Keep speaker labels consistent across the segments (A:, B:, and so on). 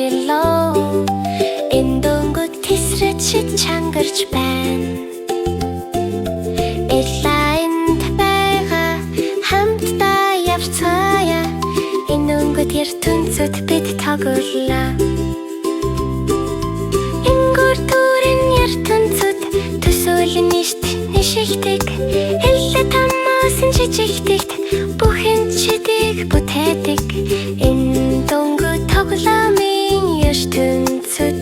A: Баярлоо. Энэ дөнгөд тэсрэт шид чангарч байна. Элайнд байгаа хамтдаа явцгаая. Энэ өнгөд ертөнцөд бид тоглоо. Энгөр төрийн ертөнцөд төсөөлөн ништ нишигдэг. Эллэ тамаасан жижигдэгт бүхэн чидийг бүтээдэг. Энэ дөнгөд тоглоомын ертөнцөд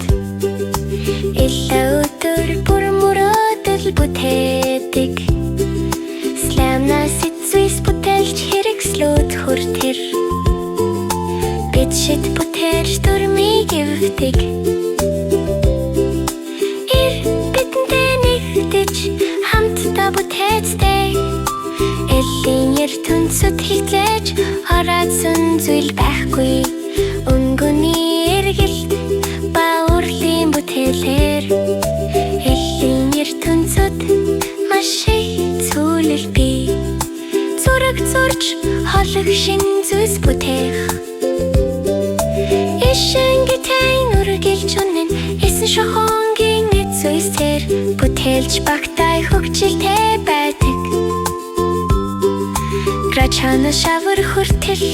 A: эллэ өдөр бүр мөрөөдөл бүтээдэг. Сламнаас эцвис бүтээлч хэрэгслүүд хүртэр. Бид шид бүтээлч дүрмийг эвдэг. Ир бидэнтэй нэгдэж хамтдаа бүтээцтэй. Элийн ертөнцөд хэзээ ч хороодсон зүйл байхгүй. Өнгөний эргэлт ба урлийн бүтээлээр элийн ертөнцөд маш их зүйлэл бий. Зураг зурж холох шинэ зүйлс бүтээх. Ишингитэй үргэлж үнэн эсэн шохонгийн зүйлсээр бүтээлч багтай хөгжилтэй байдаг. Грачана шавар хүртэл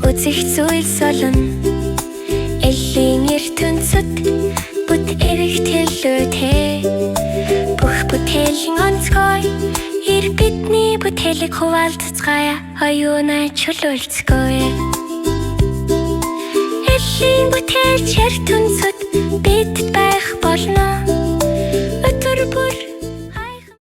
A: үзэх зүйлс олон. Элийн ертөнцөд бүт эргэлтэлтэй. Бүх бүтээлийн онцгой ир бидний бүтээлийг хуваалцгаая, оюунаа чөлөөлцгөөе. Элийн бүтээлч ертөнцөд.